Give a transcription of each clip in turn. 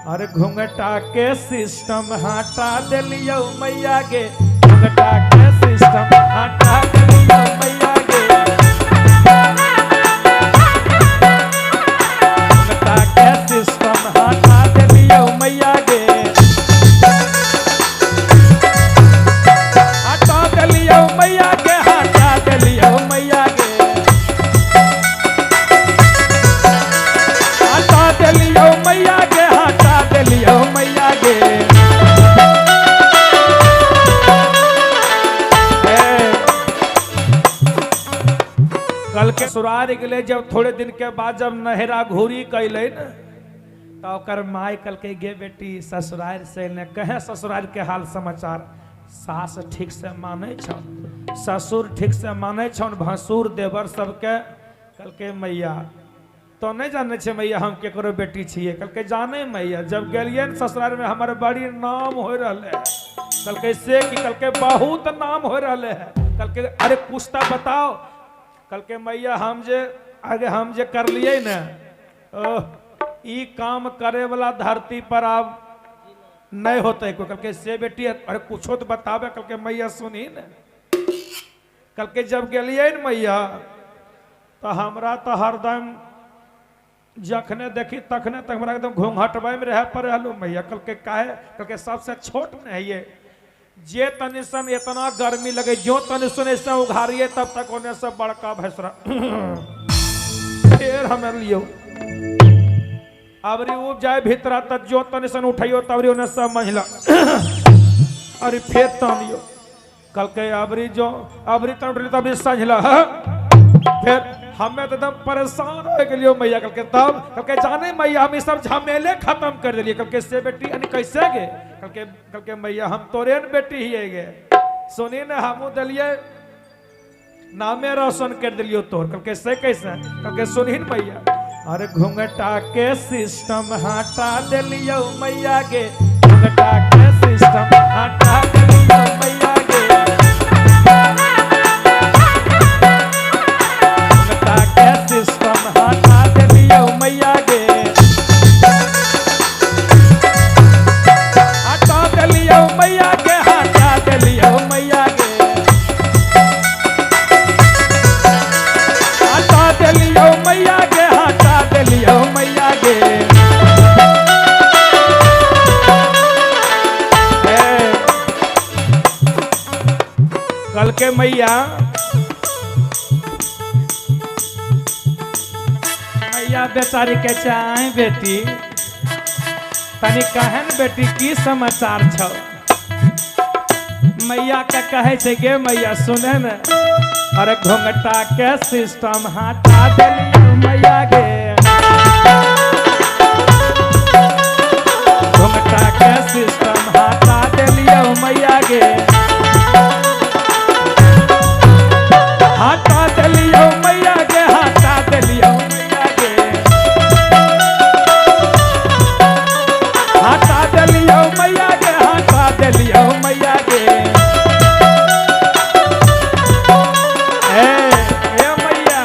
अरे घूंघटा के सिस्टम हटा देलियो मैया गे, घूंघटा के सिस्टम हटा देलियो मैया गे, घूंघटा के सिस्टम हटा देलियो मैया गे, हटा देलियो मैया गे, हटा देलियो मैया गे, हटा देलियो मैया गे, हटा देलियो मैया गे। कल के ससुरार गेले जब थोड़े दिन के बाद जब नहरा घूरी कैले न तो ओकर माय कल के गे बेटी ससुरार से ने कहे ससुरार के हाल समाचार, सास ठीक से माने छौ, ससुर ठीक से माने छौ, भसुर देवर सबके। कल के मैया तो नहीं जाने छे मैया हम केकरो बेटी छिए। कल के जाने मैया जब गेलिए ससुराल में हमारे बड़ी नाम हो रहा है। कल के से कि कल के बहुत नाम हो रहा है। कल के अरे कुछ तो बताओ। कल के मैया हम जे आगे हम जे कर लिए न ई काम करे वाला धरती पर अब नहीं होते कोई। कल के से बेटी अरे कुछो तो बतावे। कल के मैया सुनी न। कल के जब गेलिए न मैया तो हमरा तो हरदम जखने देखी तखने तक हमरा एकदम घूंघटबै में रहे पर रहलू मैया। कल के काहे? कल के सबसे छोट न है ये जे तनिसन इतना गर्मी लगे जो तनिसन ऐसा उघारिए तब तक होने से बड़का भैसरा फिर हमें लियो अबरी उब जाए भीतर तक जो तनिसन उठाइयो तबरी होने सब महिला अरे फिर तानियो। कल के अबरी जो अबरी तन उठली तबरी संझला फिर हमें तो एकदम परेशान हो गेलियो मैया। कल के तब कल के जाने मैया हम सब झमेले खत्म कर दिलिए। कल के से बेटी यानी कैसे गे? कल के मैया हम तोरे न बेटी ही गे, सुनी न हमू दिलिए नामे रोशन कर दिलियो तोर। कल के से कैसे? कल के सुनी न मैया अरे घूंघटा के सिस्टम हटा दिलियो मैया गे, घूंघटा के सिस्टम हटा दिलियो मैया गे, के सिस्टम हटा देलियो मैया गे, हटा देलियो मैया गे, हटा देलियो मैया गे, हटा देलियो मैया गे, हटा देलियो मैया गे। कल के मैया बेचारी के चाहे बेटी तनी कहन बेटी की समाचार छौ। मैया के कहे छे गे मैया सुने न अरे घूंघटा के सिस्टम हटा देलियो मैया गे, घूंघटा के सिस्टम हटा देलियो मैया गे, हटा देलियो मैया गे, हटा देलियो मैया गे, हटा देलियो मैया गे, हटा देलियो मैया गे। ए ए मैया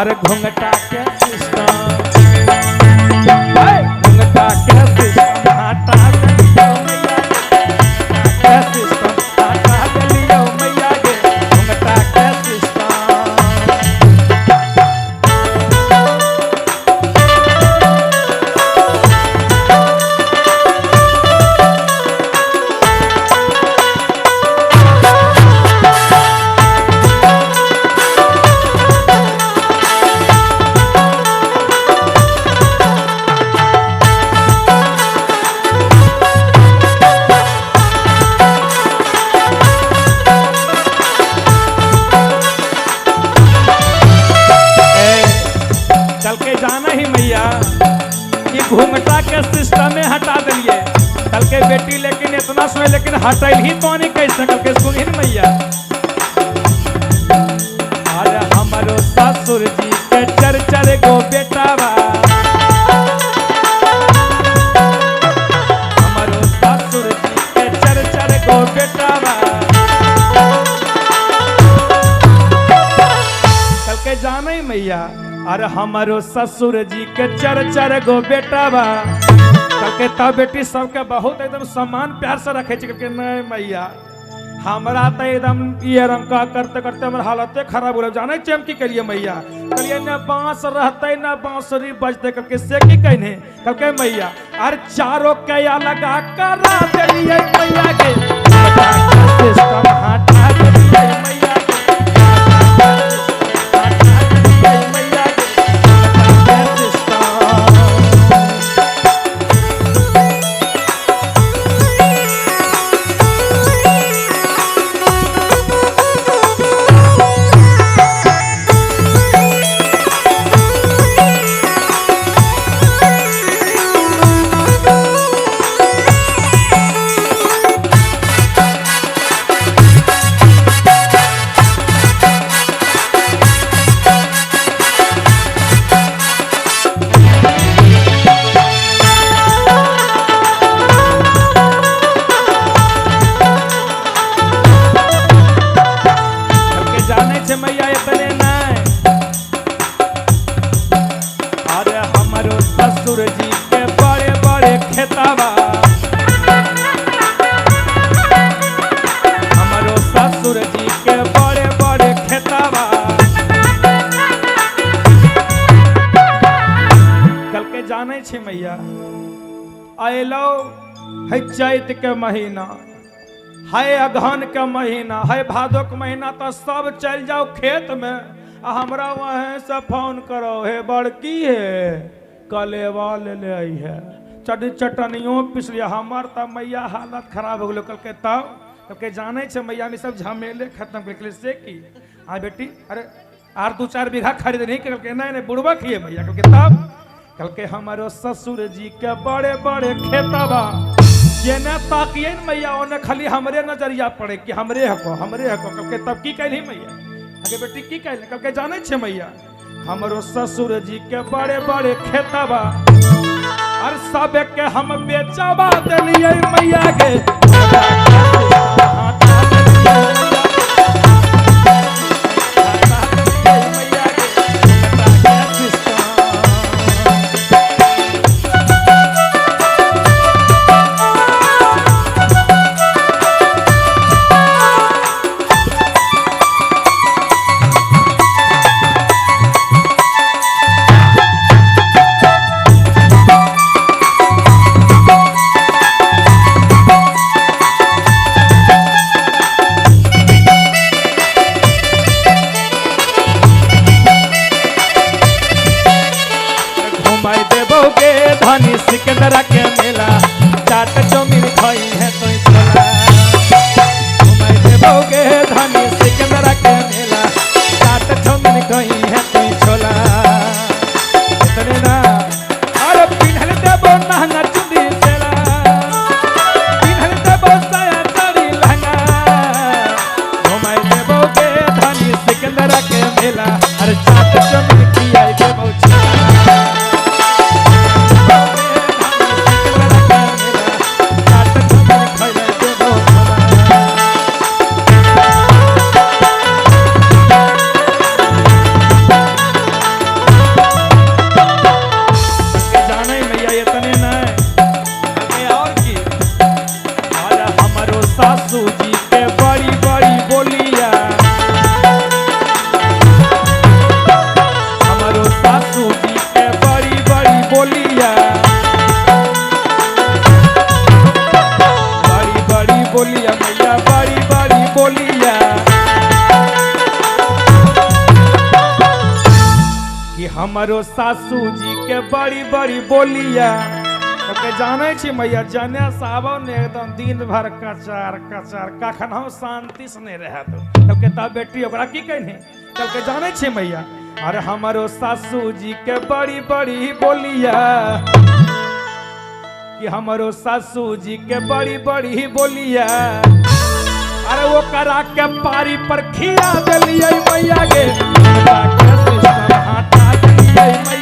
अरे घूंघटा के सिस्टम, घूंघटा के सिस्टम हटा देलियो मैया के सिस्टम हटा देलियो मैया गे, घूंघटा के सिस्टम। चल के जाना ही मैया कि घूंघटा के सिस्टम में हटा दिलिए। कल के बेटी लेकिन इतना सुने लेकिन हटल ही तो नहीं कैसे। कल के सुनी मैया अरे हमारो ससुर जी के चर चर गो बेटा बा, हमारो ससुर जी के चर चर गो बेटा बा। कल के जाना ही मैया अरे हमारो ससुर जी के चर चर गो बेटा बा। कहलकै तब बेटी सबके बहुत एकदम सम्मान प्यार से रखे छै। कहलकै नहीं मैया हमरा तो एकदम ये रंग करते करते हमर हालते खराब हो, जाने छियै हम की करिए मैया। कहलिए न बांस रहते न बांसुरी बजते। कहलकै से की कहने? कहलकै मैया अरे चारों कया लगा करा देलिए मैया के, सिस्टम हटा देलिए मैया के, हटा देलिए मैया के सिस्टम। ससुर जी के बड़े बड़े खेताबा, हमारो ससुर जी के बड़े बड़े खेताबा। कल के जाने छे मैया अलो है चैत के महीना, है अगहन के महीना, है भादो के महीना, तो सब चल जाओ खेत में आ हमरा वहीं से फोन करो हे बड़की है कलेवा ले ले आई है चट चटनियों पिस लिया। हमार तब मैया हालत खराब हो गलो। कहलकै तब कहलकै जाने छे मैया में सब झमेले खत्म कर से की हाँ बेटी अरे are 2-4 बीघा खरीद नहीं। कहलकै नहीं नहीं बुढ़वा खिए मैया। कहलकै तब कहलकै हमारो ससुर जी के बड़े बड़े खेतबा, जेने ताकिए न मैया ओने खाली हमरे नजरिया पड़े कि हमरे हको हमरे हको। कहलकै तब की कहली मैया? अगे बेटी की कहली? कहलकै जाने छे मैया हमरो ससुर जी के बड़े बड़े खेतबा और सब के हम बेचबा देलिए मैया के, धनी सिकंदरा के मेला चाट चौमिन खाई है तो छोला। घुमाई देबोगे धनी सिकंदरा के मेला चाट चौमिन खाई है तो छोला। इतने ना अरे पिन्हल देबो महंगा चुंदी सेला, पिन्हल देबो साया साड़ी लहंगा। घुमाई देबोगे धनी सिकंदरा के मेला अरे चाट चौमिन खियाई देबो छोला। सासू जी के बड़ी बड़ी बोलिया, हमारो सासू जी के बड़ी बड़ी बोलिया, बड़ी बड़ी बोलिया मैया बड़ी बड़ी बोलिया। कि हमारो सासू जी के बड़ी बड़ी बोलिया। के जाने छी मैया जाने सावन एकदम दिन भर कचार कचार कखन हम शांति से नहीं रह दो। कहलकै तब बेटी ओकरा की कहने? कहलकै जाने छी मैया अरे हमारो सासू जी के बड़ी बड़ी बोलिया, कि हमारो सासू जी के बड़ी बड़ी बोलिया। अरे वो करा के पारी पर खिया देलिए मैया के, हटा देलिए मैया।